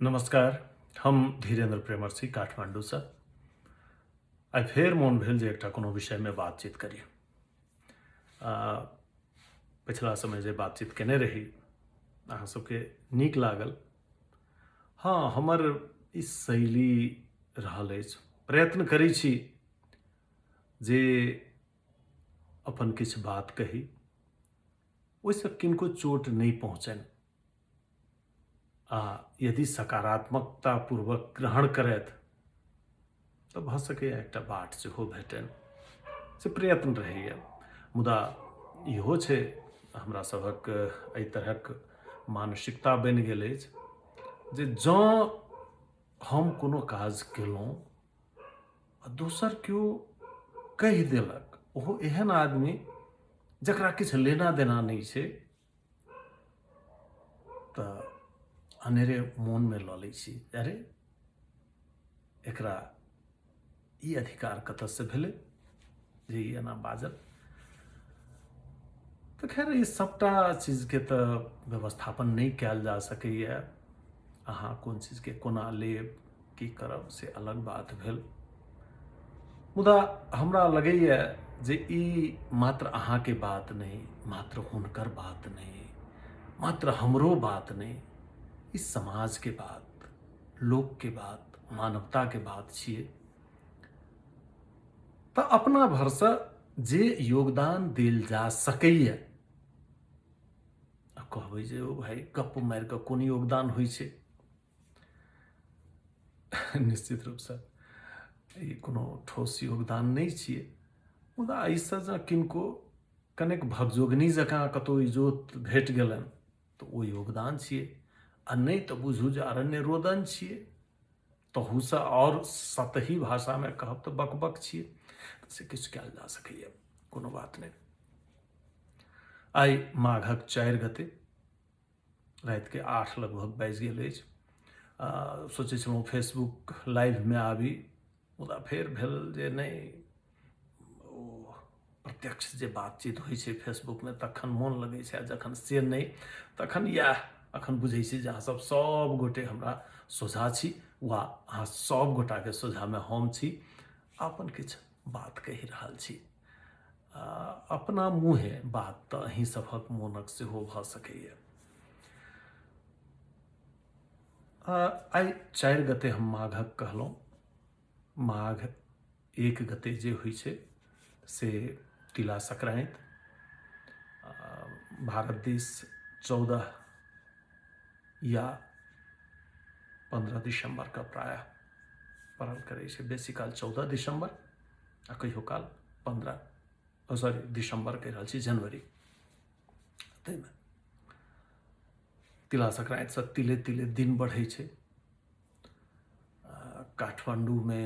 नमस्कार, हम धीरेन्द्र प्रेमर्षि काठमाण्डूसँ। आइ फेर मोन भेल जे एकटा कोनो विषयमे बातचीत करी। पछिला समय जे बातचीत केने रही अहाँ सबके नीक लागल। हँ, हमर ई शैली रहल अछि, प्रयत्न करै छी जे अपन किछु बात कही, ओहिसँ किनको चोट नहि पहुँचनि आ यदि सकारात्मकता पूर्वक ग्रहण करथि तऽ भऽ सकैए एकटा बाट सेहो भेटनि, से प्रयत्न रहैए। मुदा इहो छै हमरा सभक एहि तरहक मानसिकता बनि गेल अछि जे जँ हम कोनो काज केलहुँ आ दोसर केओ कहि देलक, ओहो एहन आदमी जकरा किछु लेना देना नहि छै, तऽ अनेरे मोनमे लऽ लै छी, अरे एकरा ई अधिकार कतऽसँ भेलै जे ई एना बाजल। तऽ खैर ई सभटा चीजके तऽ व्यवस्थापन नहि कयल जा सकैए। अहाँ कोन चीजके कोना लेब, की करब, से अलग बात भेल। मुदा हमरा लगैए जे ई मात्र अहाँके बात नहि, मात्र हुनकर बात नहि, मात्र हमरो बात नहि, ई समाजके बात, लोकके बात, मानवताके बात छियै। तऽ अपना भरसँ जे योगदान देल जा सकैए, आ कहबै जे ओ भाइ गप्प मारि कऽ कोन योगदान होइ छै, निश्चित रूपसँ ई कोनो ठोस योगदान नहि छियै। मुदा एहिसँ जँ किनको कनेक भगजोगनी जकाँ कतहु इजोत भेट गेलनि तऽ ओ योगदान छियै, आ नहि तऽ बुझू जे अरण्य रोदन छियै। तहूसँ आओर सतही भाषामे कहब तऽ बकबक छियै। तऽ से किछु कयल जा सकैए, कोनो बात नहि। आइ माघक 4 गते रातिके 8 लगभग बाजि गेल अछि। सोचै छलहुँ फेसबुक लाइवमे आबी, मुदा फेर भेल जे नहि, ओ प्रत्यक्ष जे बातचीत होइ छै फेसबुकमे तखन मोन लगै छै, आ जखन से नहि तखन इएह अखन बुझै छी जे अहाँसभ सभ गोटे हमरा सोझाँ छी वा अहाँ सभ गोटाके सोझाँमे हम छी, अपन किछु बात कहि रहल छी। अपना मुँहे बात तऽ अहीं सभक मोनक सेहो भऽ सकैए। आइ 4 गते हम माघक कहलहुँ, माघ 1 गते जे होइ छै से तिला संक्रान्ति, भारत देश 14 या 15 दिसम्बरके प्रायः पड़ल करै छै, बेसी काल 14 दिसम्बर आ कहियो काल 15, सॉरी दिसम्बर कहि रहल छी, जनवरी। ताहिमे तिला संक्रान्तिसँ तिले तिले दिन बढ़ै छै काठमाण्डूमे,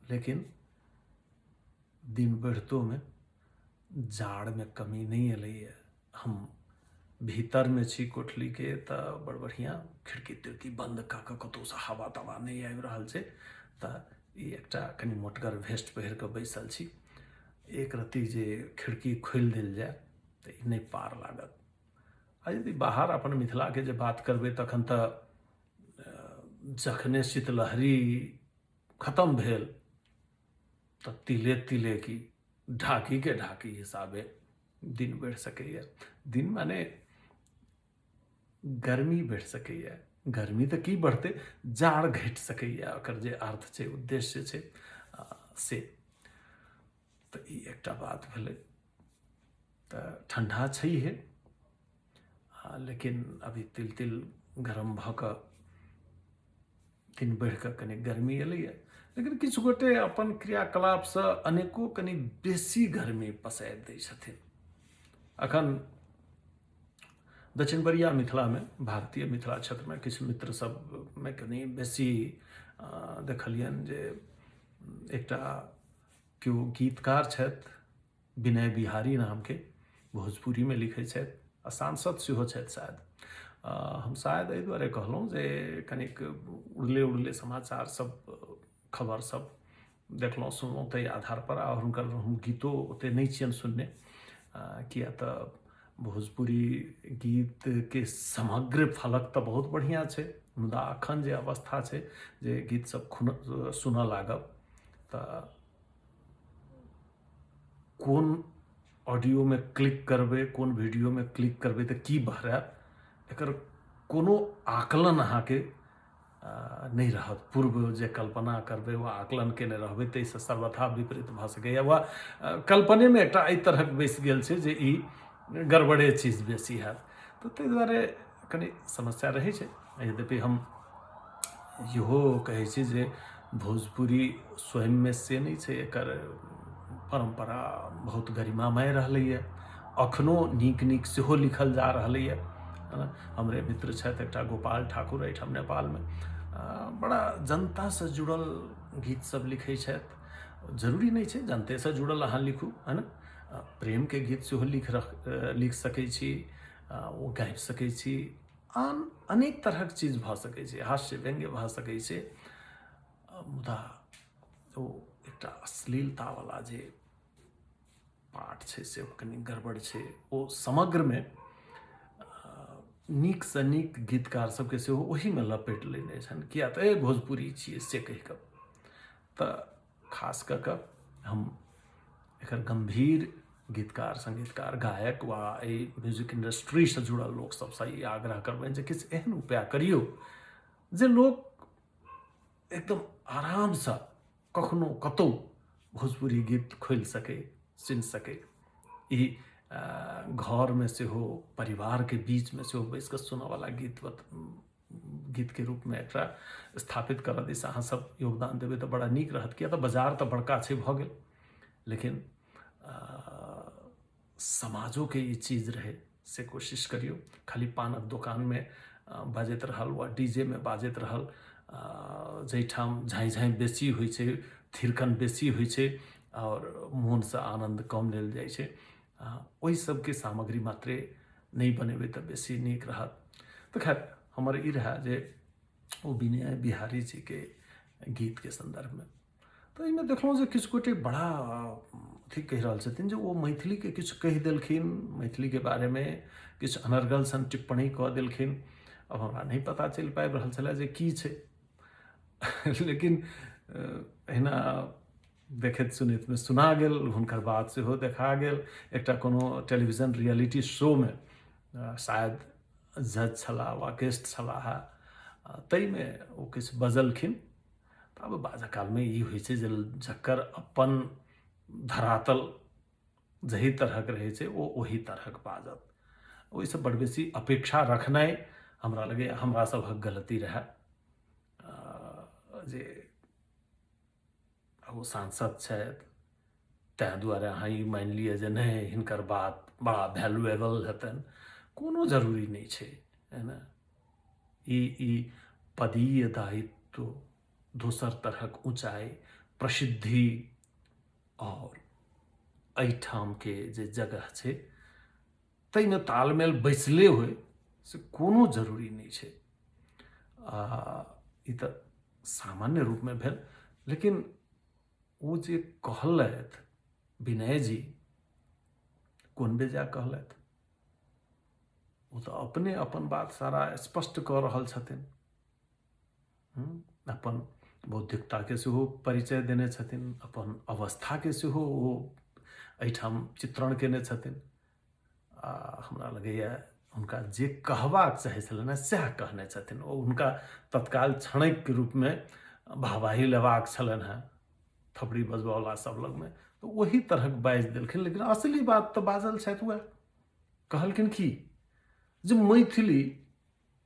लेकिन दिन बढ़ितोमे जाड़मे कमी नहि एलैए। हम भीतरमे छी कोठलीके तऽ बड़ बढ़िआँ खिड़की तिड़की बन्द कऽ कऽ कतहुसँ हवा तवा नहि आबि रहल छै, तऽ ई एकटा कनि मोटगर भेस्ट पहिर कऽ बैसल छी। एक रत्ती जे खिड़की खोलि देल जाय तऽ ई नहि पार लागत। आ यदि बाहर अपन मिथिलाके जे बात करबै तखन तऽ जखने शीतलहरी खतम भेल तऽ तिले तिले की ढाकीके ढाकी हिसाबे दिन बढ़ि सकैए। दिन माने गर्मी बढ़ि सकैए, गर्मी तऽ की बढ़तै, जाड़ घटि सकैए, ओकर जे अर्थ छै, उद्देश्य छै से। तऽ ई एकटा बात भेलै। तऽ ठण्डा छैहे, लेकिन अभी तिल तिल गरम भऽ कऽ दिन बढ़ि कऽ कनि गर्मी एलैए, लेकिन किछु गोटे अपन क्रियाकलापसँ अनेको कनि बेसी गर्मी पसारि दै छथिन। अखन दक्षिणबरिया मिथिलामे, भारतीय मिथिला क्षेत्रमे किछु मित्र सबमे कनि बेसी देखलियनि जे एकटा केओ गीतकार छथि विनय बिहारी नामके, भोजपुरीमे लिखै छथि आ सांसद सेहो छथि शायद। हम शायद एहि दुआरे कहलहुँ जे कनिक उड़ले उड़ले समाचार सब खबर सब देखलहुँ सुनलहुँ ताहि आधारपर, आ हुनकर हम गीतो ओतेक नहि छियनि सुनने, किया तऽ भोजपुरी गीतके समग्र फलक तऽ बहुत बढ़िआँ छै मुदा एखन जे अवस्था छै जे गीत सब खुन सुनऽ लागब तऽ कोन ऑडियोमे क्लिक करबै कोन वीडियोमे क्लिक करबै तऽ की बहरायत एकर कोनो आकलन अहाँके नहि रहत पूर्व जे कल्पना करबै वा आकलन केने रहबै ताहिसँ सर्वथा विपरीत भऽ सकैए वा कल्पनेमे एकटा एहि तरहक बैसि गेल छै जे ई गड़बड़े चीज बेसी हैत तऽ ताहि दुआरे कनि समस्या रहै छै यद्यपि हम इहो कहै छी जे भोजपुरी स्वयंमे से नहि छै एकर परम्परा बहुत गरिमामय रहलैए अखनो नीक नीक सेहो लिखल जा रहलैए हमरे मित्र छथि एकटा गोपाल ठाकुर एहिठाम नेपालमे बड़ा जनतासँ जुड़ल गीत सब लिखै छथि जरूरी नहि छै जनतेसँ जुड़ल अहाँ लिखू है ने प्रेमके गीत सेहो लिख लिख सकै छी ओ गाबि सकै छी आन अनेक तरहक चीज भऽ सकै छै हास्य व्यङ्ग्य भऽ सकै छै मुदा ओ एकटा अश्लीलतावला जे पाठ छै से कनि गड़बड़ छै ओ समग्रमे नीकसँ नीक गीतकार सबके सेहो ओहीमे लपेट लेने छनि किया तऽ ए भोजपुरी छियै से कहि कऽ तऽ खास कऽ कऽ हम एकर गम्भीर गीतकार सङ्गीतकार गायक वा एहि म्यूजिक इन्डस्ट्रीसँ जुड़ल लोक सबसँ ई आग्रह करबनि जे किछु एहन उपाय करियौ जे लोक एकदम आरामसँ कखनो कतहु भोजपुरी गीत खोलि सकै सुनि सकै ई घरमे सेहो परिवारके बीचमे सेहो बैस कऽ सुनऽवला गीत गीतके रूपमे एकरा स्थापित करऽ दिस अहाँ सब योगदान देबै तऽ बड़ा नीक रहत किया तऽ बाजार तऽ बड़का छै भऽ गेल लेकिन समाजोके ई चीज रहै से कोशिश करियौ खाली पानक दोकानमे बाजैत रहल वा डी जे मे बाजैत रहल जाहिठाम झाँइ झाँइ बेसी होइ छै थिरकन बेसी होइ छै आओर मोनसँ आनन्द कम लेल जाइ छै ओहि सबके सामग्री मात्रे नहि बनेबै तऽ बेसी नीक रहत तऽ खैर हमर ई रहए जे ओ विनय बिहारी जीके गीतके सन्दर्भमे तऽ एहिमे देखलहुँ जे किछु गोटे बड़ा अथी कहि रहल छथिन जे ओ मैथिलीके किछु कहि देलखिन मैथिलीके बारेमे किछु अनर्गल सन टिप्पणी कऽ देलखिन आब हमरा नहि पता चलि पाबि रहल छलै जे की छै लेकिन एहिना देखैत सुनैतमे सुना गेल हुनकर बात सेहो देखा गेल एकटा कोनो टेलीविजन रियलिटी शोमे शायद जज छलाह वा गेस्ट छलाह ताहिमे ओ किछु बजलखिन तऽ आब बाजऽ कालमे ई होइ छै जे जकर अपन धरातल जाहि तरहक रहै छै ओ ओही तरहक बाजत ओहिसँ बड़ बेसी अपेक्षा रखनाइ हमरा लगैए हमरा सभक गलती रहए जे ओ सांसद छथि ताहि दुआरे अहाँ ई मानि लिअ जे नहि हिनकर बात बड़ा वैल्यूएबल हेतनि कोनो जरूरी नहि छै है ने ई ई पदीय दायित्व दोसर तरहक ऊँचाइ प्रसिद्धि आओर एहिठामके जे जगह छै ताहिमे तालमेल बैसले होइ से कोनो जरूरी नहि छै आ ई तऽ सामान्य रूपमे भेल लेकिन ओ जे कहलथि विनयजी कोन बेजा कहलथि ओ तऽ अपने अपन बात सारा स्पष्ट कऽ रहल छथिन अपन बौद्धिकताके सेहो परिचय देने छथिन अपन अवस्थाके सेहो ओ एहिठाम चित्रण कयने छथिन आ हमरा लगैए हुनका जे कहबाक चाहै छलनि हेँ सएह कहने छथिन ओ हुनका तत्काल क्षणिक रूपमे वाहवाही लेबाक छलनि हेँ थपड़ी बजबयवला सभ लगमे तऽ ओही तरहक बाजि देलखिन लेकिन असली बात तऽ बाजल छथि उएह कहलखिन की जे मैथिली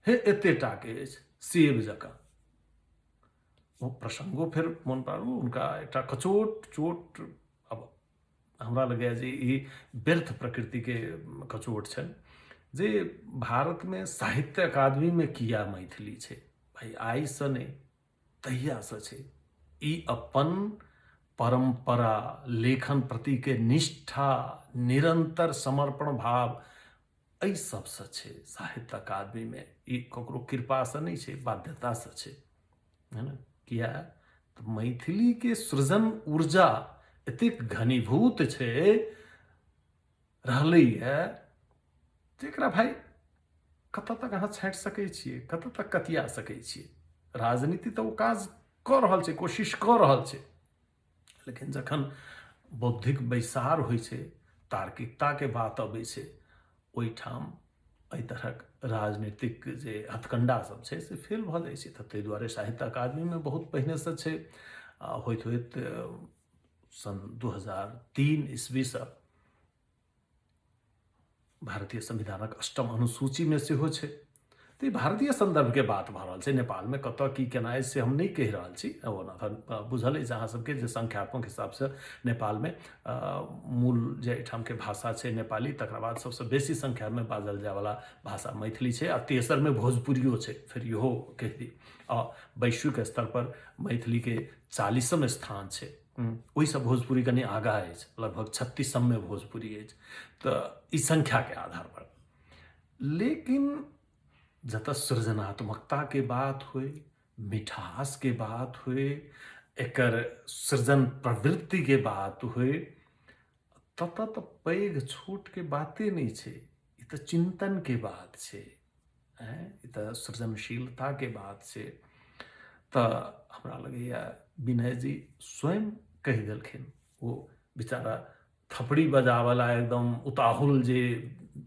हे एते टाके अछि सेब जकाँ ओ प्रसङ्गो फेर मोन पाड़ू हुनका एकटा कचोट चोट अब हमरा लगैए जे ई व्यर्थ प्रकृतिके कचोट छनि जे भारतमे साहित्य अकादमीमे किया मैथिली छै भाइ आइसँ नहि तहियासँ छै ई अपन परम्परा लेखन प्रतिके निष्ठा निरन्तर समर्पण भाव एहि सबसँ छै साहित्य अकादमीमे ई ककरो कृपासँ नहि छै बाध्यतासँ छै है ने किया तऽ मैथिलीके सृजन ऊर्जा एतेक घनीभूत छै रहलैए जेकरा भाइ कतऽ तक अहाँ छाँटि सकै छियै, कतऽ तक कतिया सकै छियै। राजनीति तऽ ओ काज कऽ रहल छै, कोशिश कऽ रहल छै, लेकिन जखन बौद्धिक बैसार होइ छै, तार्किकताके बात अबै छै, ओहिठाम एहि तरहक राजनीतिक जे हथकण्डा सब छै से फेल भऽ जाइ छै। तऽ ताहि दुआरे साहित्य अकादमीमे बहुत पहिनेसँ छै, आ होइत होइत सन् 2003 ईस्वीसँ भारतीय संविधानक अष्टम अनुसूचीमे सेहो छै। तऽ ई भारतीय सन्दर्भके बात भऽ रहल छै। नेपालमे कतऽ की केना अछि से हम नहि कहि रहल छी। ओना तऽ बुझल अछि अहाँ सबके जे संख्यात्मक हिसाबसँ नेपालमे मूल जे एहिठामके भाषा छै नेपाली, तकरा बाद सबसँ बेसी संख्यामे बाजल जायवला भाषा मैथिली छै, आ तेसरमे भोजपुरियो छै। फेर इहो कहि दी, आ वैश्विक स्तरपर मैथिलीके 40म स्थान छै, ओहिसँ भोजपुरी कनि आगाँ अछि, लगभग 36ममे भोजपुरी अछि। तऽ ई संख्याके आधारपर। लेकिन जतऽ सृजनात्मकताके बात होइ, मिठासके बात होइ, एकर सृजन प्रवृत्तिके बात होइ, ततऽ तऽ पैघ छोटके बाते नहि छै। ई तऽ चिन्तनके बात छै, ई तऽ सृजनशीलताके बात छै। तऽ हमरा लगैए विनयजी स्वयं कहि देलखिन। ओ बेचारा थपड़ी बजावला एकदम उताहुल जे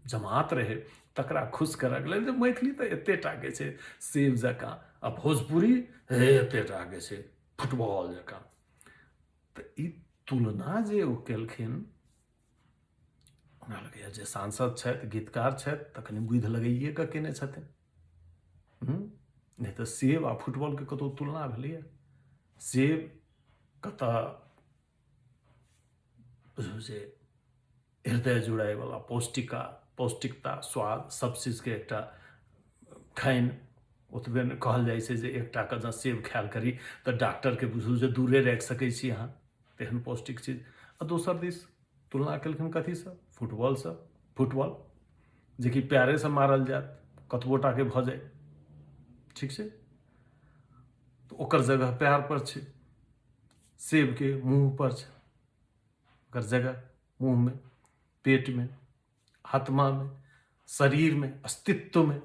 जमात रहै तकरा खुश करऽके लेल जे मैथिली तऽ एते टाके छै सेब जकाँ, आ भोजपुरी हे एते टाके छै फुटबॉल जकाँ। तऽ ई तुलना जे ओ केलखिन, हमरा लगैए जे सांसद छथि, गीतकार छथि, तऽ कनि बुद्धि लगाइए कऽ केने छथिन। नहि तऽ सेब आ फुटबॉलके कतहु तुलना भेलैए? सेब कतऽ बुझू जे हृदय जुड़ाइवला पौष्टिकता, स्वाद, सब चीजके एकटा खानि। ओतबे नहि कहल जाइ छै जे एकटाके जँ सेब खायल करी तऽ डॉक्टरके बुझू जे दूरे राखि सकै छी अहाँ, तेहन पौष्टिक चीज। आ दोसर दिस तुलना केलखिन कथीसँ? फुटबॉलसँ। फुटबॉल जेकि प्यारेसँ मारल जायत, कतबो टाके भऽ जाय, ठीक छै, तऽ ओकर जगह प्यार पर छै, सेबके मुँह पर छै। ओकर जगह मुँहमे, पेटमे, आत्मामे, शरीरमे, अस्तित्वमे।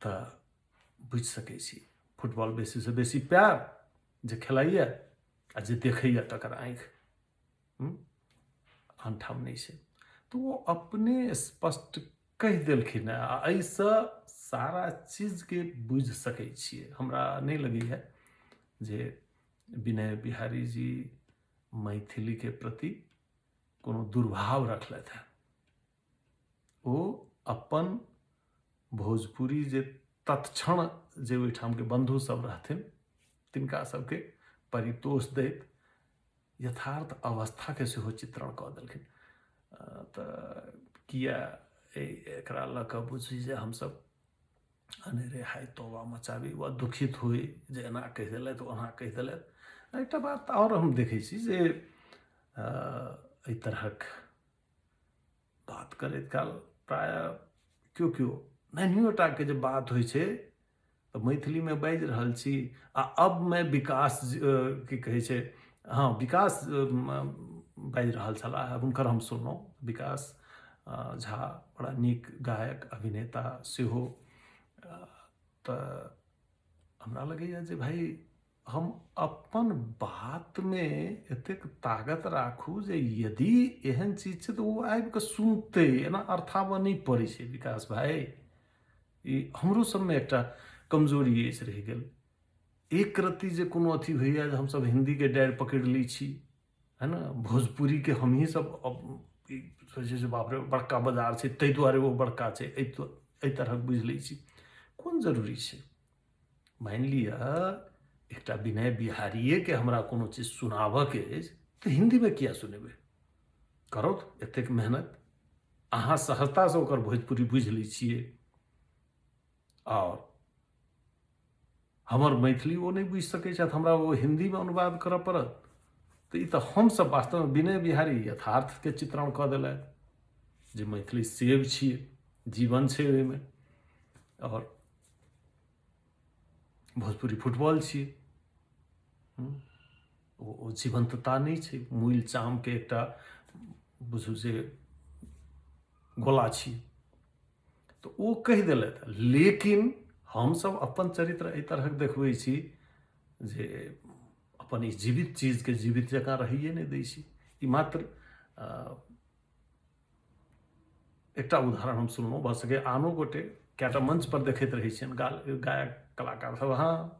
तऽ बुझि सकै छी फुटबॉल बेसीसँ बेसी प्यार जे खेलाइए आ जे देखैए तकर आँखि आनठाम नहि छै। तऽ ओ अपने स्पष्ट कहि देलखिन हेँ, आ एहिसँ सारा चीजके बुझि सकै छियै। हमरा नहि लगैए जे विनय बिहारी जी मैथिलीके प्रति कोनो दुर्भाव रखलथि हेँ। ओ अपन भोजपुरी जे तत्क्षण जे ओहिठामके बन्धु सब रहथिन तिनका सबके परितोष दैत यथार्थ अवस्थाके सेहो चित्रण कऽ देलखिन। तऽ किया एकरा लऽ कऽ बुझी जे हमसब अनेरे हाय तौबा मचाबी वा दुखित होइ जे एना कहि देलथि ओना कहि देलथि। एकटा बात आओर हम देखै छी जे एहि तरहक बात करैत काल प्रायः केओ केओ नहियो टाके जे बात होइ छै तऽ मैथिलीमे बाजि रहल छी, आ अबमे विकास की कहै छै, हँ विकास बाजि रहल छलाह, हुनकर हम सुनलहुँ। विकास झा बड़ा नीक गायक अभिनेता सेहो। तऽ हमरा लगैए जे भाइ हम अपन बातमे एतेक ताकत राखू जे यदि एहन चीज छै तऽ ओ आबि कऽ सुनतै, एना अर्थाबऽ नहि पड़ै छै। विकास भाइ, ई हमरो सबमे एकटा कमजोरी अछि रहि गेल। एक रत्ती जे कोनो अथी होइए जे हमसब हिन्दीके डारि पकड़ि लै छी, है ने, भोजपुरीके हमहीँ सब सोचै छी बाप रे बड़का बाजार छै ताहि दुआरे ओ बड़का छै, एहि तरहक बुझि लै छी। कोन जरूरी छै? मानि लिअ एकटा विनय बिहारिएके हमरा कोनो चीज सुनाबऽके अछि तऽ हिन्दीमे किया सुनेबै? करौथ एतेक मेहनत। अहाँ सहजतासँ ओकर भोजपुरी बुझि लै छियै, आओर हमर मैथिली ओ नहि बुझि सकै छथि, हमरा ओ हिन्दीमे अनुवाद करऽ पड़त। तऽ ई तऽ हमसब वास्तवमे विनय बिहारी यथार्थके चित्रण कऽ देलथि जे मैथिली सेव छियै, जीवन छै ओहिमे, आओर भोजपुरी फुटबॉल छियै, ओ जीवन्तता नहि छै। मुइल चामके एकटा बुझू जे गोला छी। तऽ ओ कहि देलथि, लेकिन हमसभ अपन चरित्र एहि तरहक देखबै छी जे अपन ई जीवित चीजके जीवित जकाँ रहैए नहि दै छी। ई मात्र एकटा उदाहरण हम सुनलहुँ, भऽ सकैए आनो गोटे कएटा मंच पर देखैत रहै छियनि गायक कलाकार सब, हाँ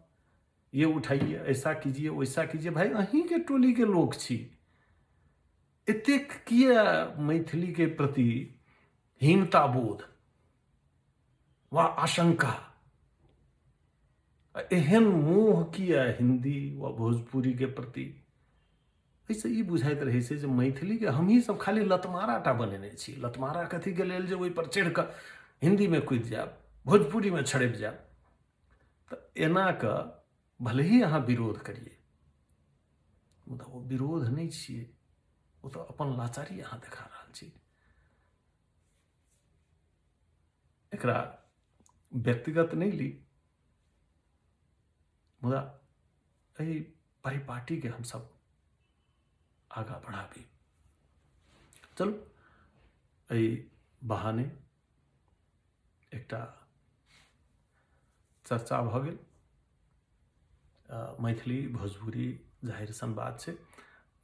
ये उठाइए, ऐसा कीजिए, वैसा कीजिए। भाई अहीँके टोलीके लोक छी, एतेक किए मैथिलीके प्रति हीनता बोध वा आशंका, एहन मोह किए हिंदी वा भोजपुरीके प्रति? एहिसँ ई बुझाइत रहै छै जे मैथिलीके हमही सब खाली लतमारा टा बनेने छी। लतमारा कथीके लेल जे ओहिपर चढ़ि कऽ हिन्दीमे कुदि जायब, भोजपुरीमे छड़पि जायब। तऽ एना कऽ भले ही अहाँ विरोध करियै, मुदा ओ विरोध नहि छियै, ओ तऽ अपन लाचारी अहाँ देखा रहल छी। एकरा व्यक्तिगत नहि ली, मुदा एहि परिपाटीके हमसभ आगाँ बढ़ाबी। चलू, एहि बहाने एकटा चर्चा भऽ गेल। मैथिली भोजपुरी जाहिर सन बात छै,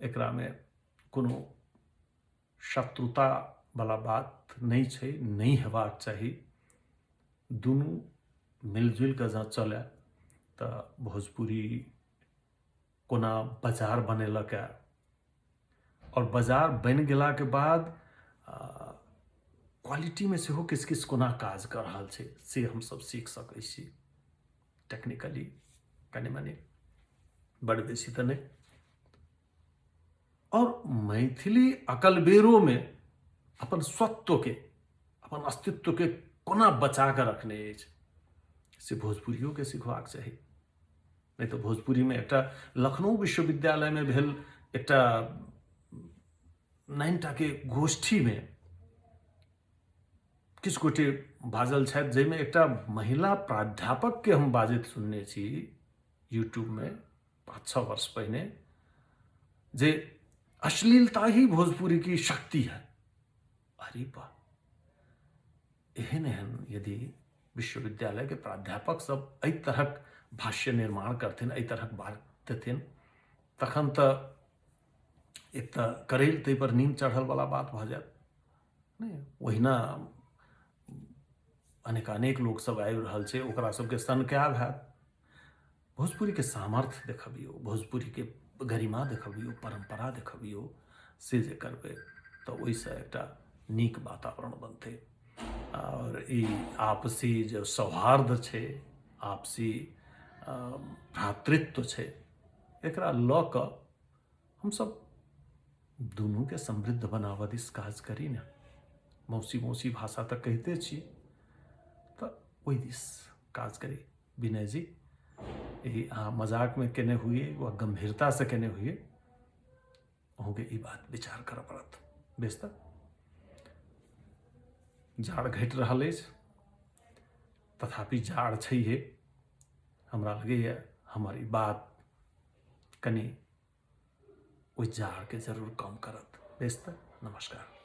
एकरामे कोनो शत्रुता वाला बात नहि छै, नहि हेबाक चाही। दुनू मिलजुलि कऽ जँ चलए तऽ भोजपुरी कोना बाजार बनेलक हए, आओर बाजार बनि गेलाके बाद क्वालिटीमे सेहो किछु किछु कोना काज कऽ रहल छै से हमसभ सीख सकै छी टेक्निकली, कनि मनि, बड बेसी तऽ नहि। आओर मैथिली अकलबेरोमे अपन स्वत्वके, अपन अस्तित्वके कोना बचा कऽ रखने अछि से भोजपुरियोके सिखबाक चाही। नहि तऽ भोजपुरीमे एकटा लखनऊ विश्वविद्यालयमे भेल एकटा 9 टाके गोष्ठीमे किछु गोटे बाजल छथि, जाहिमे एकटा महिला प्राध्यापकके हम बाजैत सुनने छी यूट्यूबमे 5-6 वर्ष पहिने, जे अश्लीलता ही भोजपुरी की शक्ति है। अरे बा, एहन एहन यदि विश्वविद्यालयके प्राध्यापक सब एहि तरहक भाष्य निर्माण करथिन, एहि तरहक बात देथिन, तखन तऽ एक तऽ करैल ताहिपर नीम चढ़ल वाला बात भऽ जायत। नहि ओहिना अनेकानेक लोकसभ आबि रहल छै, ओकरा सबके सनकायब हैत। भोजपुरीके सामर्थ्य देखबियौ, भोजपुरीके गरिमा देखबियौ, परम्परा देखबियौ, से जे करबै तऽ ओहिसँ एकटा नीक वातावरण बनतै। आओर ई आपसी जे सौहार्द छै, आपसी भ्रातृत्व छै, एकरा लऽ कऽ हमसभ दुनूके समृद्ध बनाबऽ दिस काज करी ने। मौसी मौसी भाषा तऽ कहिते छी, तऽ ओहि दिस काज करी। विनय जी, ई अहाँ मजाकमे केने हुए वा गम्भीरतासँ केने हुए, अहूँके ई बात विचार करऽ पड़त। बेस, तऽ जाड़ घटि रहल अछि, तथापि जाड़ छैहे। हमरा लगैए हमर ई बात कनि ओहि जाड़के जरूर कम करत। बेस, तऽ नमस्कार।